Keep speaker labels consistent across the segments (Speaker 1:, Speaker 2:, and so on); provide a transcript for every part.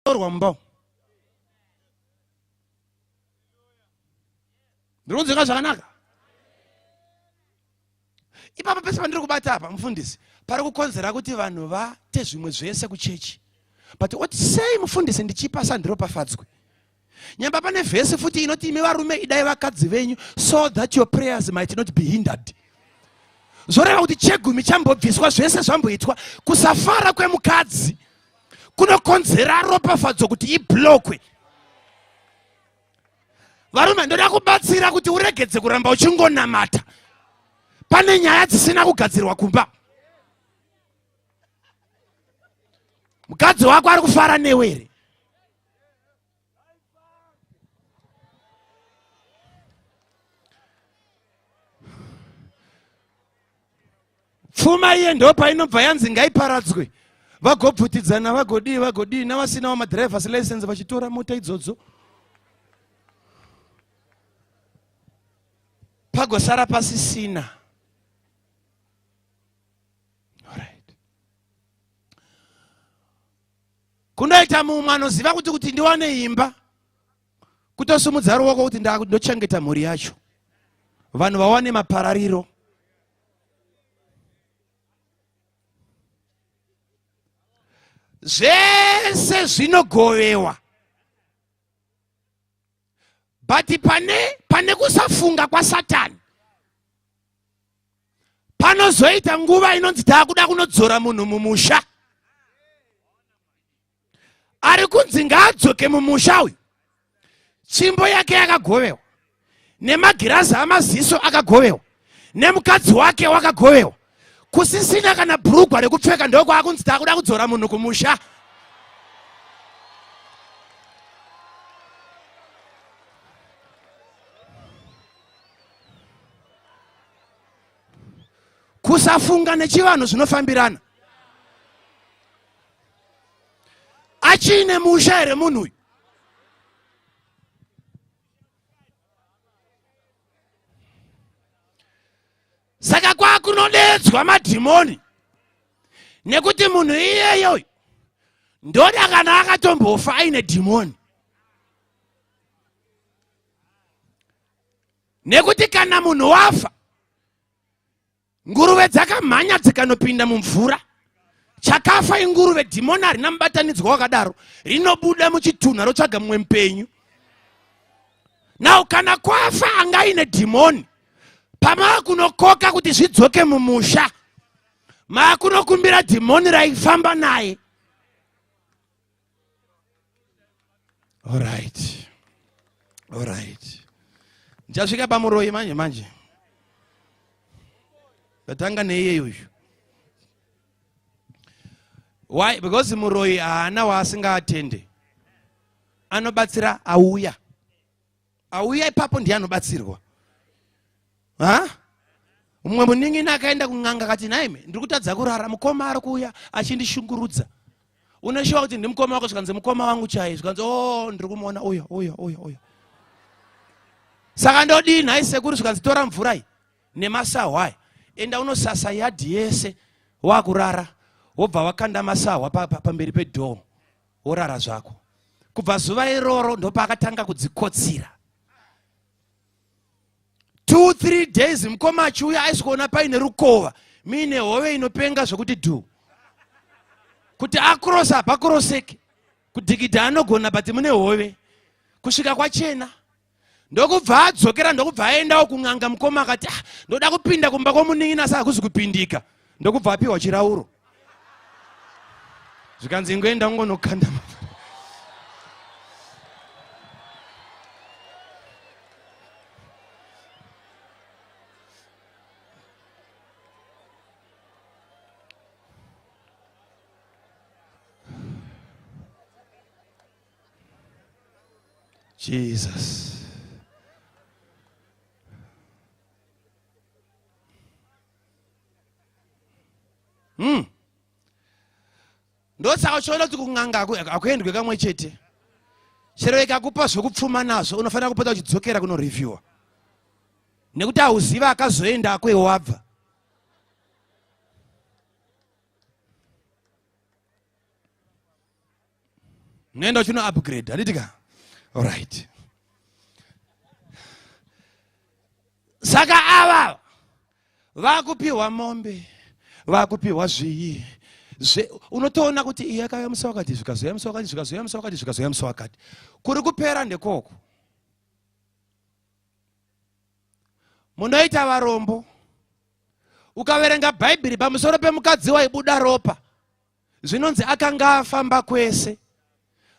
Speaker 1: Torwa mumba umu. Ndiri kunzwika zvakanaka? Ipapa pese pandiri kubata apa mufundisi pari kukonzera kuti vanhu vate zvimwe zvese kuchechi. But oti sei mufundisi ndichipa sandiropafadzwe? Nyamba pane vhesi futi inoti imi varume idai vakadzi venyu so that your prayers might not be hindered. Zvoreva kuti chegumi chambobviswa zvese zvamboitwa kusafara kwemukadzi kunokonzera ropafadzo kuti iblokwe. Varume ndoda kubatsira kuti uregedze kuramba uchingonamata. Pane nyaya dzisina kugadzirwa kumba. Mukadzi wako ari kufara newe here? Pfuma iye ndopainobva yanzi ngaiparadzwe, vagobvutidzana, vagodii vagodii, navasinawo madrivers license vachitora mota idzodzo, pagosara pasisina. Alright. Kundoita mumwe anoziva kuti kuti ndiwane imba kutosumudza ruoko kuti ndochengeta mhuri yacho, vanhu vawane maparariro. Zvese zvinogovewa, but pane kusafunga kwaSatani panozoita nguva inonzi taakuda kunodzora munhu mumusha. Ari kunzi ngaadzoke mumusha uyu, tsvimbo yake yakagovewa, nemagirazi amaziso akagovewa, nemukadzi wake wakagovewa, kusisina kana bhurugwa rekupfeka, ndokwaakunzi taakuda kudzora munhu kumusha. Kusafunga nechivanhu zvinofambirana. Achiine musha here munhu uyu? Saka kwakunodedzwa madhimoni nekuti munhu iyeyo ndoda kana akatombofa aine dhimoni, nekuti kana munhu wafa nguruve dzakamhanya dzikanopinda mumvura, chakafa inguruve. Dhimoni harina mubatanidzwa wakadaro, rinobuda muchitunha rotsvaga mumwe mupenyu. Now kana kwafa anga aine dhimoni, pamaakunokoka kuti zvidzoke mumusha, maakunokumbira dhimoni raifamba naye. Alright. Alright. Ndichasvika pamuroyi manje manje. Ndatanga neiye uyu. Why? Because muroyi haana waasingaatende. Anobatsira auya. Auya ipapo ndiye anobatsirwa. Ha? Mumwe munin'ina akaenda kun'anga akati, nhaime ndiri kutadza kurara, mukoma ari kuuya achindishungurudza. Unoshuwa kuti ndimukoma wako? Zvikanzi mukoma wangu chai. Zvikanzi oh, ndiri kumuona uyo uyo uyo uyo. Saka ndodii nhai sekuru? Zvikanzi tora mvura iyi nemasahwa aya, enda unosasa yadhi yese, wakurara wobva wakanda masahwa pamberi pedhoo, worara zvako. Kubva zuva iroro ndopaakatanga kudzikotsira. 2-3 days mukoma achiuya aisikuona paine rukova miine hove inopenga zvekuti dhu, kuti akrosa hapakroseki, kudhikidha anogona, but mune hove kusvika kwachena. Ndokubva adzokera, ndokubva aendawo kun'anga. Mukoma akati, ah, ndoda kupinda kumba kwomunin'ina asi hakuzi kupindika. Ndokubva apiwa chirauro, zvikanzi ingoenda ungonokanda. Jesus. Ndosaka uchiona kuti kun'anga hakuendwe kamwe chete. Chero ikakupa zvokupfuma nazvo, unofanira kupota uchidzokera kunoreviewa, nekuti hauziva akazoenda ako iwe wabva. Unoenda uchino upgrade, handiti ka? Alright. Saka ava vakupiwa mombe, vakupiwa zviyi. Unotoona kuti iye akauya musi wakati, zvikazouya musi wakati, zvikazouya musi wakati, zvikazouya musi wakati. Kuri kupera ndekoko. Munoita varombo. Ukaverenga Bhaibheri pamusoro pemukadzi waibuda ropa, zvinonzi akanga afamba kwese.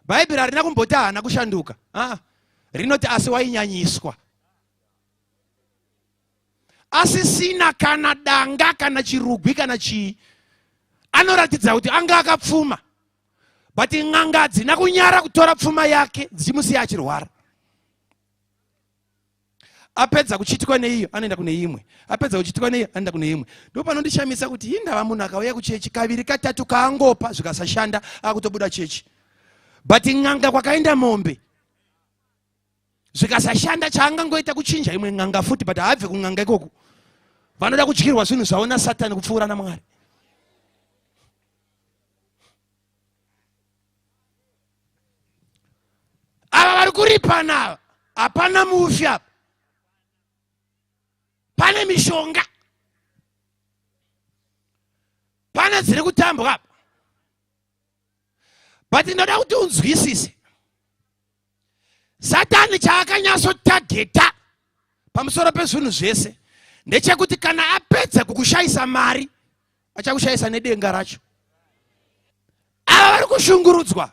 Speaker 1: Bhaibheri harina kumboti haana kushanduka. Ah, rinoti asi wainyanyiswa. Asisina kana danga kana chirugwi kana chii. Anoratidza kuti anga akapfuma. But n'anga hadzina kunyara kutora pfuma yake dzichimusiya achirwara. Apedza kuchitwa neiyo anoenda kune imwe, apedza kuchitwa neiyo anoenda kune imwe. Ndipo panondishamisa kuti hindava munhu akauya kuchechi kaviri katatu kaangopa zvikasashanda akutobuda chechi, but n'anga kwakaenda mombe zvikasashanda chaangangoita kuchinja imwe n'anga futi, but haabve kun'anga ikoko. Vanoda kudyirwa zvinhu zvavo naSatani kupfuura naMwari. Ava vari kuripana ava, hapana mufi apa, pane mishonga, pane dziri kutambwa apa. But ndinoda kuti unzwisise Satani chaakanyasotageta pamusoro pezvinhu zvese ndechekuti kana apedza kukushayisa mari achakushayisa nedenga racho. Ava vari kushungurudzwa,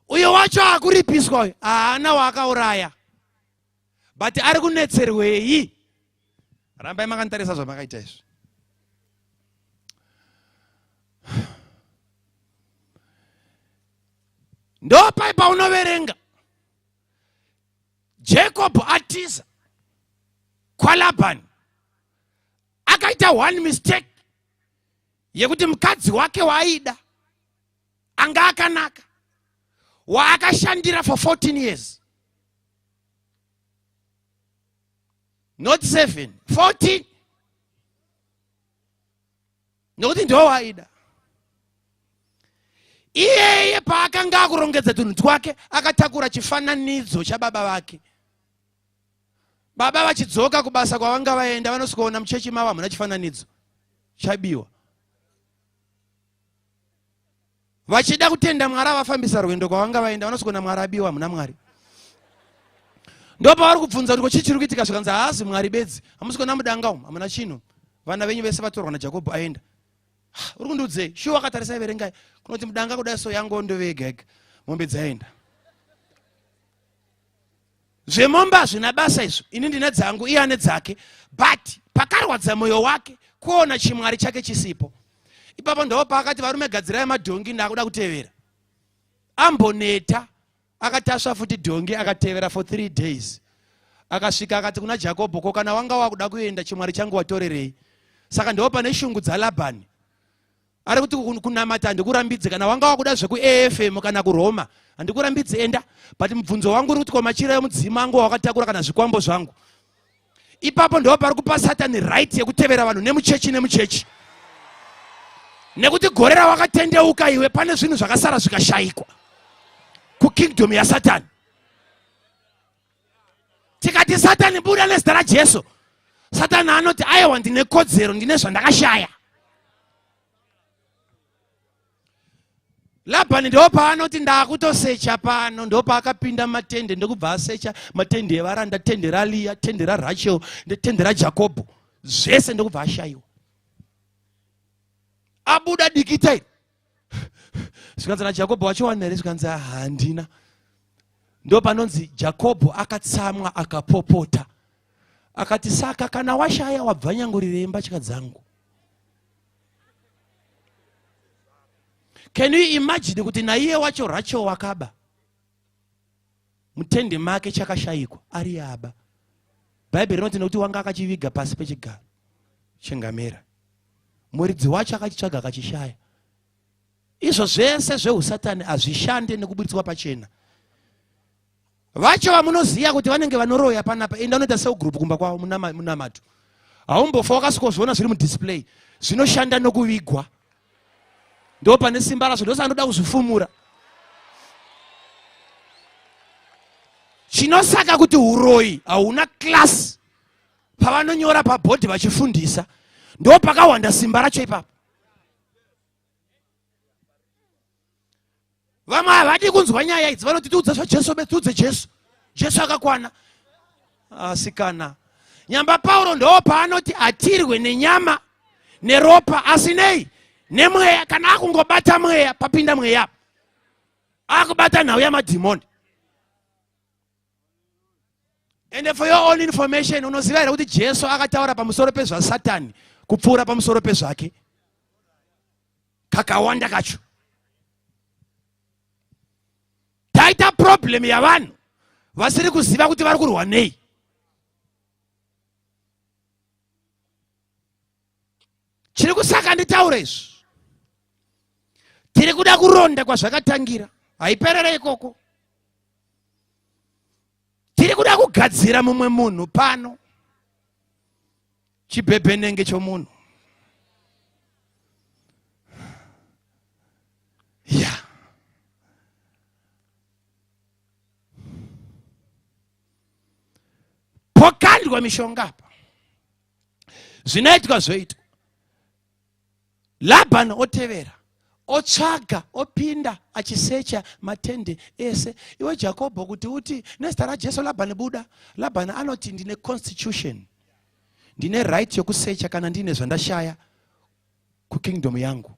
Speaker 1: uyo wacho akuripiswa uyo haana waakauraya, but ari kunetserwei? Rambai makanditarisa zvamakaita izvi. Ndopai paunoverenga Jacob atiza kwaLabhani, akaita one mistake yekuti mukadzi wake waaida anga akanaka waakashandira for 14 years, not 7, 14, nokuti ndiwo waaida. Iyeye paakanga akurongedza tunhu twake akatakura chifananidzo chababa vake. Baba vachidzoka kubasa kwavanga vaenda vanosvikoona muchechi mavo hamuna chifananidzo, chabiwa. Vachida kutenda Mwari avafambisa rwendo kwavanga vaenda vanosvikoona Mwari abiwa, hamuna Mwari. Ndopavari kubvunza kuti ko chii chiri kuitika, zvikanzi haazi Mwari bedzi, hamusi kuona mudanga umu hamuna chinhu, vana venyu vese vatorwa naJakobho aenda. Uri kundiudzei? Shuwa akatarisai, verengai kunoti mudanga kudai so yangu ndove yega yega, mombe dzaenda. Zvemombe hazvina basa izvo, ini ndine dzangu, iye ane dzake. But pakarwadza moyo wake kuona chimwari chake chisipo. Ipapo ndipo paakati varume gadzirai madhongi, ndakuda kutevera. Amboneta akatasva futi dhongi akatevera for 3 days. Akasvika akati kuna Jakobho, ko kana wanga wakuda kuenda chimwari changu watorerei? Saka ndipo pane shungu dzaLabhani. Ari kuti kunamata handikurambidze, kana wanga wakuda zvekuAFM kana kuRoma handikurambidze, enda. But mubvunzo wangu uri kuti ko machira emudzimu angu wakatakura kana zvikwambo zvangu? Ipapo ndipo pari kupa Satani right yekutevera vanhu nemuchechi nemuchechi, nekuti gore rawakatendeuka iwe pane zvinhu zvakasara zvikashayikwa kukingdom yaSatani. Tikati Satani buda nezita raJesu, Satani anoti aiwa, ndine kodzero, ndine zvandakashaya. Labhani ndo paanoti ndakutosecha pano, ndo paakapinda matende ndokubva asecha matende evaranda, tende raLeah, tende raRachel, tende raJakobho, zvese ndokubva ashayiwa. Abuda dikita iri, zvikanzi naJakobho wachiwana here? Zvikanzi handina. Ndo panonzi Jakobho akatsamwa akapopota akati, saka kana washaya wabvanyangurire mbatya dzangu. Can you imagine kuti naiye wacho Rachel wakaba mutende make chakashayikwa ari aba? Bhaibheri rinoti nekuti wanga akachiviga pasi pechigaro chengamera, muridzi wacho akachitsvaga akachishaya. Izvo zvese zveusatani hazvishande nekuburitswa pachena. Vacho vamunoziva kuti vanenge vanoroya panapa, enda unoita cell group kumba kwavo munamato. Haumbofa wakasvikozviona zviri mudisplay. Zvinoshanda nokuvigwa. Ndo pane simba razvo, ndosaka ndoda kuzvifumura. Chinosaka kuti uroyi hauna class pavanonyora pabhodhi vachifundisa, ndo pakawanda simba racho ipapo. Vamwe havadi kunzwa nyaya idzi, vanoti tiudze zvaJesu be, tiudze Jesu, Jesu akakwana. Asi kana nyamba Pauro ndo paanoti hatirwe nenyama neropa, asi nei? Nemweya. Kana akungobata mweya, papinda mweya, akubata nhau yamadhimoni. And for your own information, unoziva here kuti Jesu akataura pamusoro pezvaSatani kupfuura pamusoro pezvake kakawanda kacho? Taita problem yavanhu vasiri kuziva kuti vari kurwa nei. Chiri kusaka nditaure izvi, tiri kuda kuronda kwazvakatangira, haiperere ikoko. Tiri kuda kugadzira mumwe munhu pano, chibhebhenenge chomunhu. Ya, pokandwa mishonga apa, zvinoitwa zvoitwa. Labhani otevera, otsvaga, opinda achisecha matende ese. Iwe Jakobho, kuti uti nezita raJesu, Labhani buda. Labhani anoti ndine constitution, ndine right yokusecha kana ndine zvandashaya kukingdom yangu.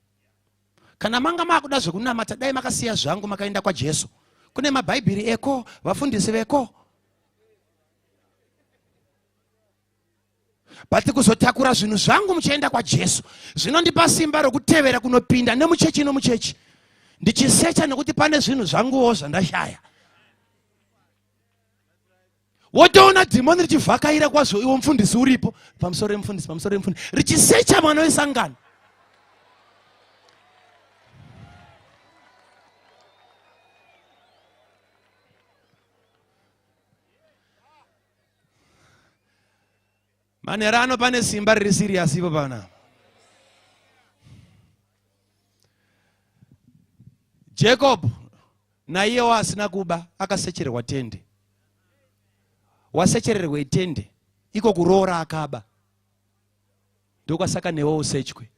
Speaker 1: Kana manga makuda zvekunamata, dai makasiya zvangu makaenda kwaJesu. Kune mabhaibheri eko, vafundisi veko. But kuzotakura zvinhu zvangu muchienda kwaJesu zvinondipa simba rokutevera kunopinda nemuchechi nomuchechi ndichisecha, nekuti pane zvinhu zvanguwo zvandashaya. Wotoona dhimoni richivhakaira kwazvo, iwo mufundisi uripo, pamusoro emufundisi, pamusoro emufundisi, richisecha mwana wesangano. Manhero ano pane simba riri siriasi ipo pana Jacob. Naiyewo asina kuba akasechererwa tende. Wasechererwa tende iko kuroora akaba, ndokwasaka newe usechwe.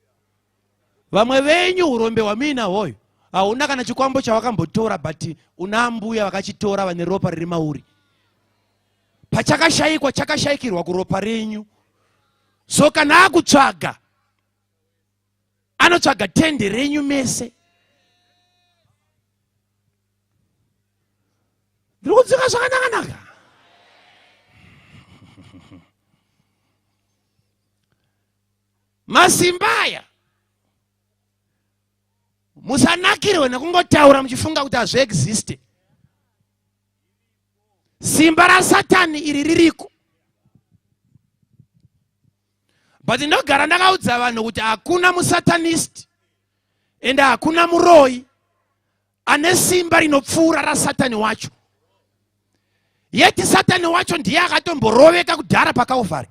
Speaker 1: Vamwe venyu urombe hwamuina hoyo hauna kana chikwambo chawakambotora, but una ambuya vakachitora vane ropa riri mauri. Pachakashayikwa, chakashayikirwa kuropa renyu. So kana akutsvaga, anotsvaga tende renyu mese. Ndiri kudzika zvakanakanaka. Masimba aya musanakirwe nekungotaura muchifunga kuti hazviexiste. Simba raSatani iri ririko, but ndogara ndakaudza vanhu kuti hakuna musatanist ende hakuna muroyi ane simba rinopfuura raSatani wacho. Yeti Satani wacho ndiye akatomboroveka kudhara paKalvari.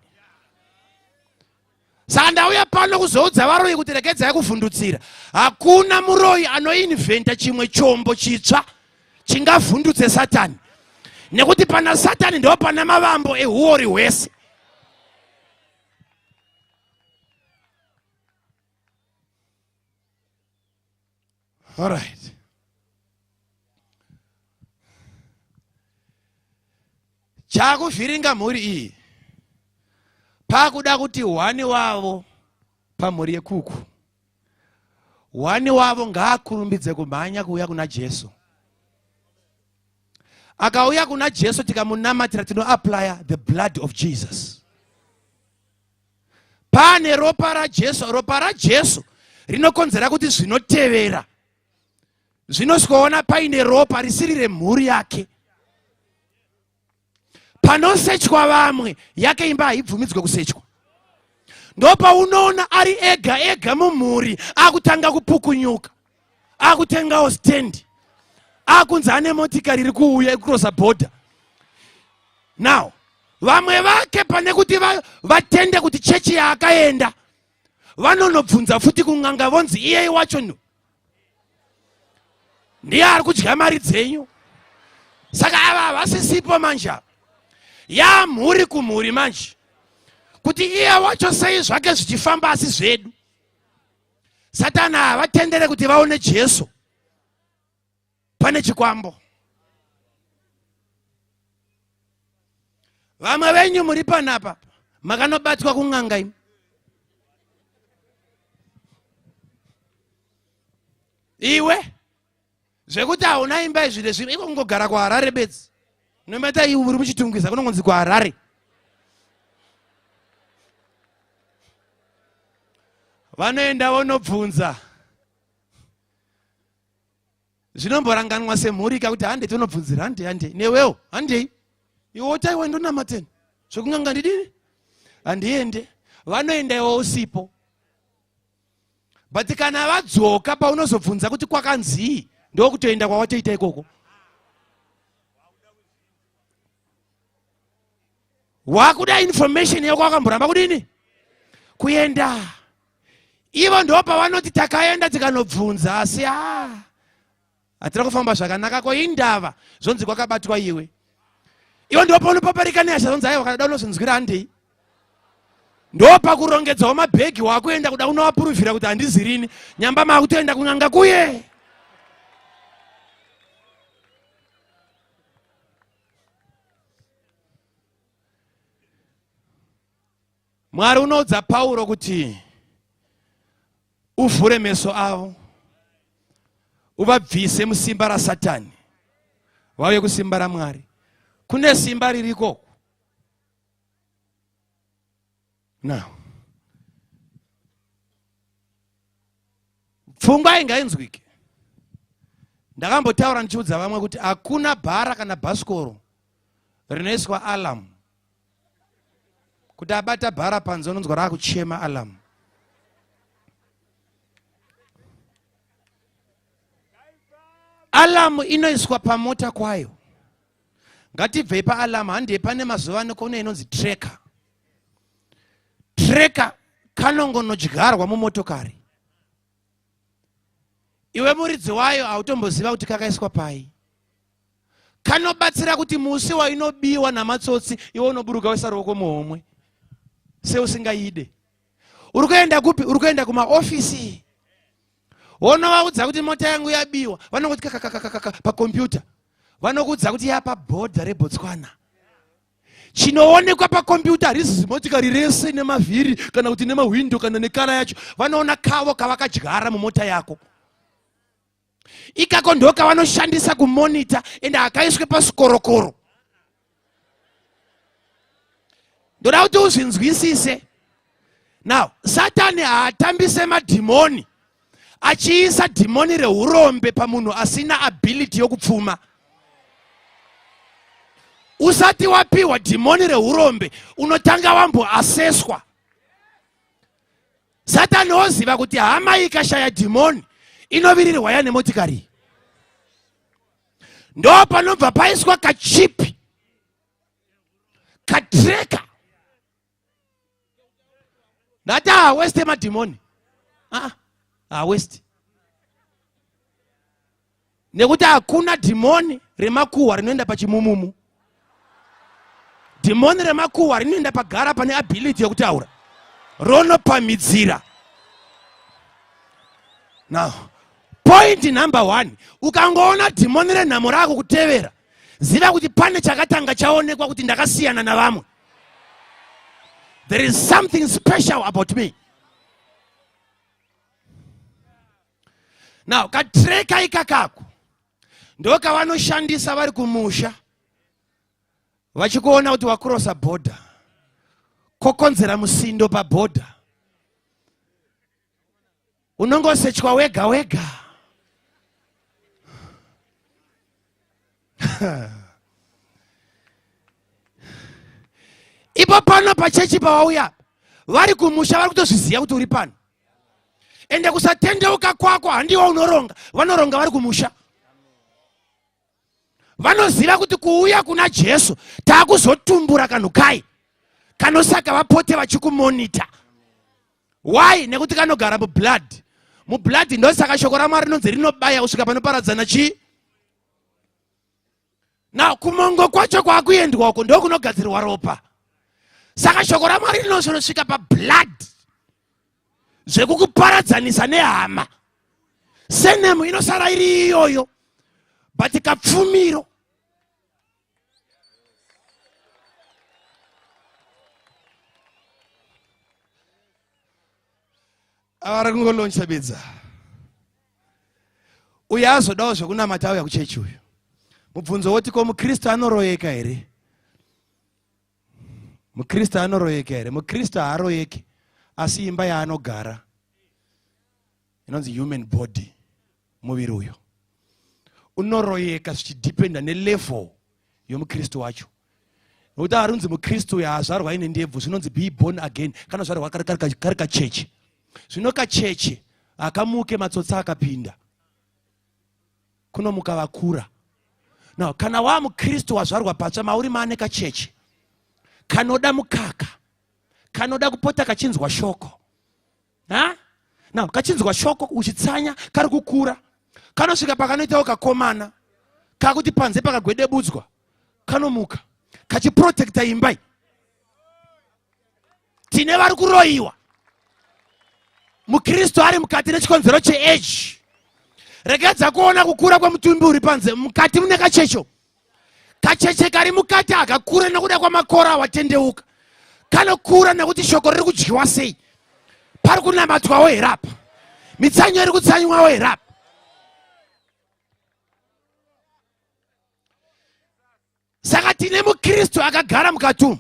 Speaker 1: Saka ndauya pano kuzoudza varoyi kuti regedzai kuvhundutsira. Hakuna muroyi anoinventa chimwe chombo chitsva chingavhundutse Satani, nekuti pana Satani ndo pana mavambo ehuori hwese. Alright. Chakuvhiringa mhuri iyi, pakuda kuti hwani wavo pamhuri yekuku, hwani wavo ngaakurumbidze kumhanya kuuya kuna Jesu. Akauya kuna Jesu, tikamunamatira, tinoaplya the blood of Jesus. Pane ropa raJesu, ropa raJesu rinokonzera kuti zvinotevera zvinosvikoona paine ropa risiri remhuri yake. Panosechwa vamwe, yake imba haibvumidzwe kusechwa. Ndopaunoona ari ega ega mumhuri akutanga kupukunyuka, akutengawo stendi, akunzi ane motikari iri kuuya ikurosa bhodha. Now vamwe vake, pane kuti vatende kuti chechi yaakaenda, vanonobvunza futi kun'anga, vonzi iyei wacho. Ndiye ari kudya mari dzenyu. Saka ava havasisipo manje ava. Yamhuri kumhuri manje. Kuti iye wacho sei zvake zvichifamba asi zvedu. Satani havatendere kuti vaone Jesu. Pane chikwambo. Vamwe venyu muri panapa makanobatwa kun'anga imi. Iwe zvekuti hauna imba izvi nezvimwe iko kungogara kuHarare bedzi. Nometa iwe uri muchitungwiza kunongonzi kuHarare. Vanoenda vonobvunza. Zvinomboranganwa semhuri ka kuti hande tonobvunzira hande hande newewo handei iwe wotaiwa ndonamateni zvekunganga ndidini handiende. Vanoenda iwe usipo. But kana vadzoka paunozobvunza kuti kwakanzii ndokutoenda kwawatoita ikoko. Wakuda information yako wakamboramba kudini kuenda. Ivo ndo pavanoti takaenda tikanobvunza asi hatina kufamba zvakanaka. Ko indava zvonzi kwakabatwa iwe. Ivo ndo paunopaparika nehasha zvonzi aiwa kana da unozvinzwira handei. Ndo pakurongedzawo mabhegi wakuenda kuda kunovapuruvhira kuti handizirini. Nyamba makutoenda kun'anga kuye. Mwari unoudza Pauro kuti uvhure meso avo uvabvise musimba raSatani vauye kusimba raMwari. Kune simba ririko. Now, pfungwa ingainzwike. Ndakambotaura ndichiudza vamwe kuti hakuna bhara kana bhasikoro rinoiswa alarm. Kuti abata bhara panze unonzwa raakuchema alarm. Alarm inoiswa pamota kwayo. Ngatibvei paalarm, handei pane mazuva ano kune inonzi tracker. Tracker kanongonodyarwa mumotokari. Iwe muridzi wayo hautomboziva kuti kakaiswa pai. Kanobatsira kuti musi wainobiwa namatsotsi iwe unoburuka woisa ruoko muhomwe seusingaide. Uri kuenda kupi? Uri kuenda kumaofisi. Wonovaudza kuti mota yangu yabiwa, vanongoti kakakakaka pakombiyuta. Vanokuudza kuti yapa bhodha reBotswana. Chinoonekwa pakombiyuta harisi zimotikari rese nemavhiri kana kuti nemahwindo kana nekara yacho. Vanoona kavo kavakadyara mumota yako. Ikako ndo kavanoshandisa kumonita ende hakaiswe pasikorokoro. Ndoda kuti uzvinzwisise. Now, Satani haatambise madhimoni achiisa dhimoni rehurombe pamunhu asina ability yokupfuma. Usati wapiwa dhimoni rehurombe unotanga wamboaseswa. Satani oziva kuti hama ikashaya dhimoni inovirirwa ya nemotikari. Ndo panobva paiswa kachipi katreka. Ndati haweste madhimoni. Hawesti. Nekuti hakuna dhimoni remakuhwa rinoenda pachimumumu. Dhimoni remakuhwa rinoenda pagara pane ability yekutaura. Ronopamhidzira. Now, point number 1, ukangoona dhimoni renhamo rako kutevera, ziva kuti pane chakatanga chaonekwa kuti ndakasiyana navamwe. There is something special about me. Now, katreka ikakako ndokavanoshandisa vari kumusha vachikuona kuti wakrosa border, kokonzera musindo paborder. Unongosechwa wega wega. Ipo pano pachechi pawauya vari kumusha vari kutozviziva kuti uri pano. Ende kusatendeuka kwako handiwo unoronga, vanoronga vari kumusha. Vanoziva kuti kuuya kuna Jesu takuzotumbura kanhu kai kanosaka vapote vachikumonita. Why? Nekuti kanogara mublood. Mublood ndosaka shoko raMwari rinonzi rinobaya kusvika panoparadzana chii? Now kumongo kwacho kwakuendwa uko ndokunogadzirwa ropa. Saka shoko raMwari rinozonosvika pablood zvekukuparadzanisa nehama. Senemu inosara iri iyoyo but kapfumiro avari kungoloncha bedza uyo azodawo zvekunamata auya kuchechi uyu mubvunzo woti ko mukristu anoroyeka here mukristu anoroyeka here mukristu haaroyeki asi imba yaanogara inonzi human body muviri uyo unoroyeka zvichidhipenda nelevel yomukristu wacho nokuti arunzi mukristu uyo haazvarwa aine ndebvu zvinonzi be born again kanozvarwa kari kacheche zvino kacheche hakamuke matsotsi akapinda kunomuka vakura now kana waa mukristu wazvarwa patsva mauri maane kacheche kanoda mukaka kanoda kupota kachinzwa shoko ha now kachinzwa shoko uchitsanya kari kukura kanosvika pakanoitawo kakomana kakuti panze pakagwedebudzwa kanomuka kachiprotekta imba iyi tine vari kuroyiwa mukristu ari mukati nechikonzero cheage regedza kuona kukura kwemutumbi uri panze mukati mune kachecho kacheche kari mukati hakakure nekuda kwamakora awatendeuka kanokura nekuti shoko riri kudyiwa sei pari kunamatwawo here apa mitsanyo iri kutsanywawo here apa saka tine mukristu akagara mukati umu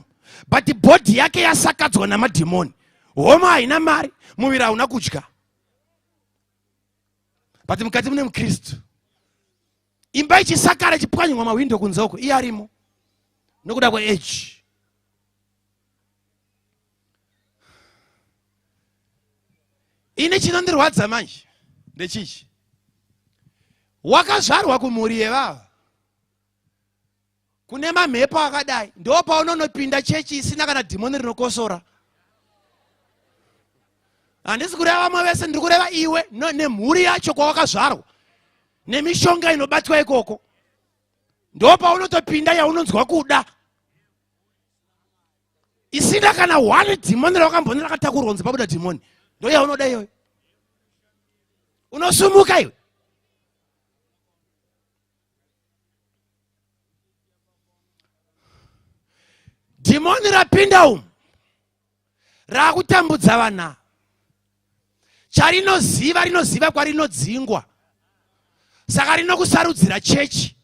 Speaker 1: but bhodhi yake yasakadzwa namadhimoni homa haina mari muviri hauna kudya but mukati mune mukristu imba ichisakara ichipwanywa mahwindo kunze uko iye arimo nokuda kweage ini chinondirwadza manje ndechichi wakazvarwa kumhuri yevava kune mamhepo akadai ndo paunonopinda chechi isina kana dhimoni rinokosora handisi kureva vamwe vese ndiri kureva iwe nemhuri yacho kwawakazvarwa nemishonga inobatwa ikoko ndo paunotopinda yaunonzwa kuda isina kana one dhimoni rawakambona rakatakurwa kunzi pabuda dhimoni ndo yaunoda iyoyo unosumuka iwe dhimoni rapinda umu raakutambudza vana charinoziva rinoziva kwarinodzingwa saka rinokusarudzira chechi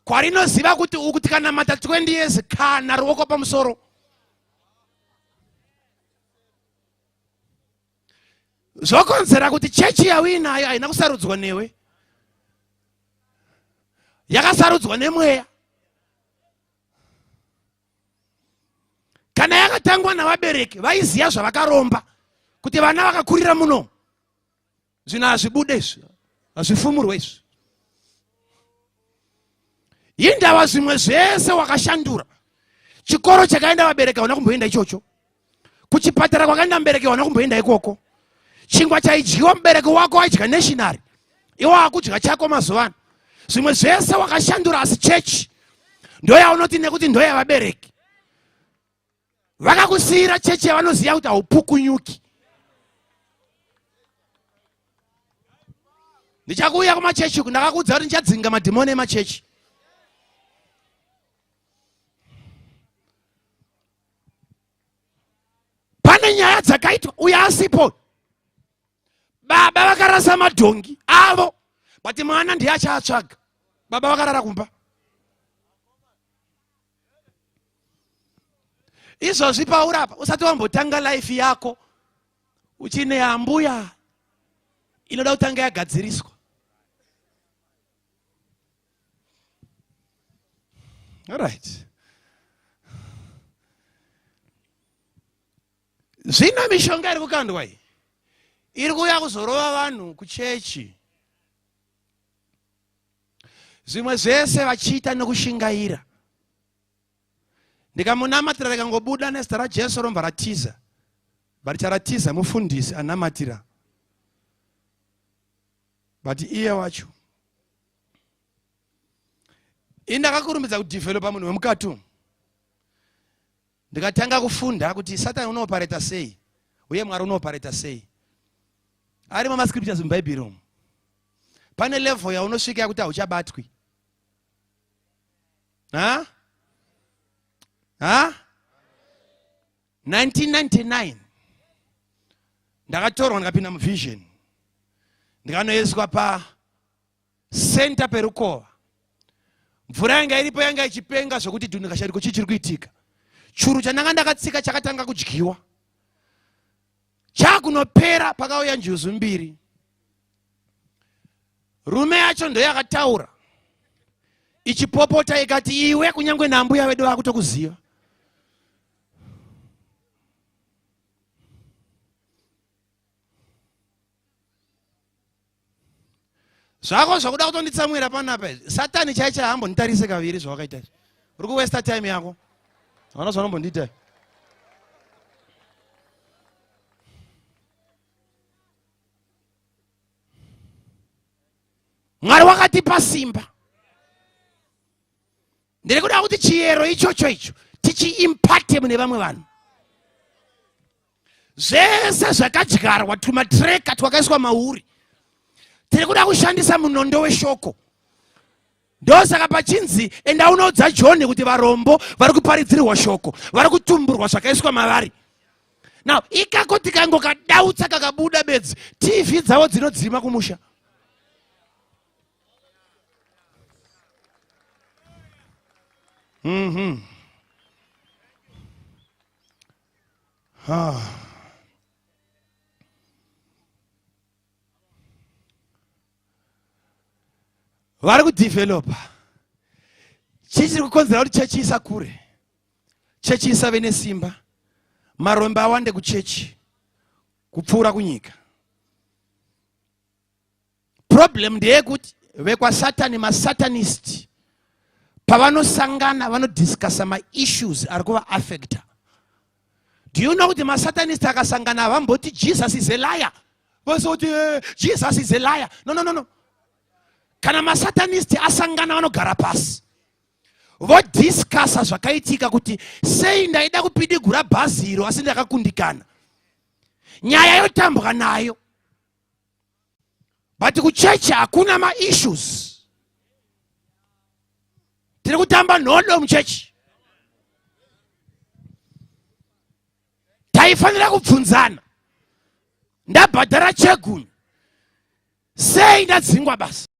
Speaker 1: kwarinoziva kuti uku tikanamata 20 years kana ruoko pamusoro zvokonzera kuti chechi yauinayo haina kusarudzwa newe yakasarudzwa nemweya kana yakatangwa navabereki vaiziva zvavakaromba kuti vana vakakurira muno zvinhu hazvibude izvi hazvifumurwe izvi yindava zvimwe zvese wakashandura chikoro chakaenda vabereki hauna kumboenda ichocho kuchipatara kwakaenda mubereki hauna kumboenda ikoko chingwa chaidyiwa mubereki wako waidya nationary iwo akudya chako mazuva ano zvimwe zvese wakashandura asi chechi ndoyaunoti nekuti ndoyavabereki vakakusiyira chechi yavanoziva kuti haupukunyuki ndichakuuya kumachechi uku ndakakuudza kuti ndichadzinga madhimoni emachechi pane nyaya dzakaitwa uyo asipo baba vakarasa madhongi avo but mwana ndiye achaatsvaga baba vakarara kumba izvozvi paurapa usati wambotanga life yako uchine ambuya inoda kutanga yagadziriswa Alright. Zvino mishonga iri kukandwa iyi iri kuuya kuzorova vanhu kuchechi zvimwe zvese vachiita nokushingaira ndikamunamatira rikangobuda nezita rajesu rombva ratiza But charatiza mufundisi anamatira. But iye wacho. Ini ndakakurumidza kudevelopa munhu wemukati umu. Ndikatanga kufunda kuti Satani unoopareta sei uye Mwari unoopareta sei. Arimo mascriptures muBhaibheri umu. Pane level yaunosvika yekuti hauchabatwi. Ha? Ha? 1999 ndakatorwa ndikapinda muvision ndikanoiswa pa center perukova mvura yanga iripo yanga ichipenga zvekuti dhundikashariko chii chiri kuitika churu chandanga ndakatsika chakatanga kudyiwa chakunopera pakauya njuzu mbiri rume yacho ndoyakataura ichipopota ikati iwe kunyange nambuya vedu vakutokuziva Zvako zvakuda kutonditsamwira panapa izvi. Satani chai chai hambonditarise kaviri zvawakaita izvi. Uri kuwesta time yako. Hauna zvaunombondiita. Mwari wakatipa simba. Ndiri kuda kuti chiyero ichocho icho tichiimpacte mune vamwe vanhu. Zvese zvakadyarwa tumatreka twakaiswa mauri, tiri kuda kushandisa munondo weshoko. Ndosaka pachinzi enda unoudza John kuti varombo vari kuparidzirwa shoko, vari kutumburwa zvakaiswa mavari. Now ikako tikangokadautsa kakabuda bedzi, TV dzavo dzinodzima kumusha. Mm-hmm. Ah. Vari kudevelopa chii chiri kukonzera kuti chechi isakure, chechi isave nesimba, marombe awande kuchechi kupfuura kunyika. Problem ndeyekuti vekwasatani masatanist pavanosangana vanodiscussa maissues ari kuvaafecta. Do you know kuti masatanist akasangana havamboti Jesus is a liar, vose kuti Jesus is a liar. No, no, no, no. Kana masatanist asangana vanogara pasi vodiscussa zvakaitika kuti sei ndaida kupidigura bhazi iro asi ndakakundikana. Nyaya yotambwa nayo. But kuchechi hakuna maissues. Tiri kutamba nhodo muchechi. Taifanira kubvunzana, ndabhadhara chegumi, sei ndadzingwa basa?